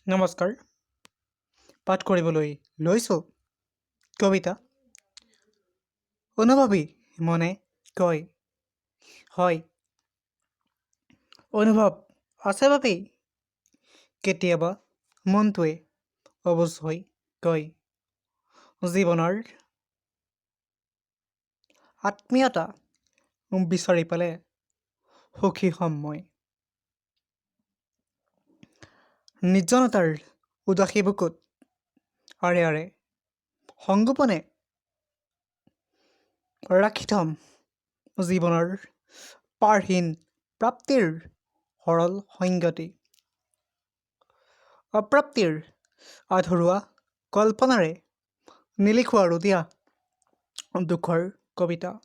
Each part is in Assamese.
নমস্কাৰ। পাঠ কৰিবলৈ লৈছোঁ কবিতা অনুভৱী মনে কয়। হয়, অনুভৱ আছে বাবেই কেতিয়াবা মনটোৱে অবুজ হৈ কয়, জীৱনৰ আত্মীয়তা বিচাৰি পালে সুখী হ'ম মই। নিৰ্জনতাৰ উদাসী বুকুত আঁৰে আঁৰে সংগোপনে ৰাখি থ'ম জীৱনৰ পাৰহীন প্ৰাপ্তিৰ সৰল সংগতি। অপ্ৰাপ্তিৰ আধৰুৱা কল্পনাৰে নিলিখোঁ আৰু দিয়া দুখৰ কবিতা।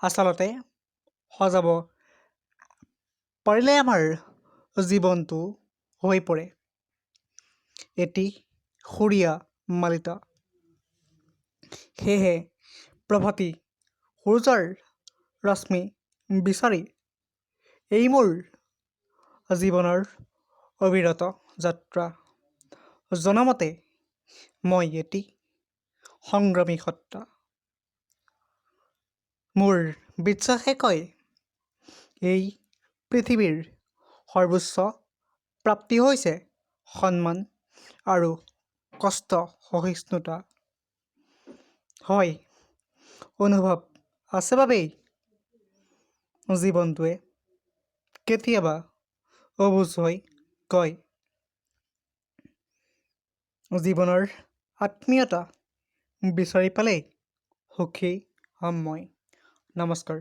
আচলতে সজাব পাৰিলে আমাৰ জীৱনটো হৈ পৰে এটি সুৰীয়া মালিতা। সেয়েহে প্ৰভাতী সূৰুযৰ ৰশ্মি বিচাৰি এই মোৰ জীৱনৰ অবিৰত যাত্ৰা। জনমতে মই এটি সংগ্ৰামী সত্তা। মোৰ বিশ্বাসে কয়, এই পৃথিৱীৰ সৰ্বোচ্চ প্ৰাপ্তি হৈছে সন্মান আৰু কষ্ট সহিষ্ণুতা। হয়, অনুভৱ আছে বাবেই জীৱনটোৱে কেতিয়াবা অবুজ হৈ কয়, জীৱনৰ আত্মীয়তা বিচাৰি পালেই সুখী হ'ম মই। নমস্কাৰ।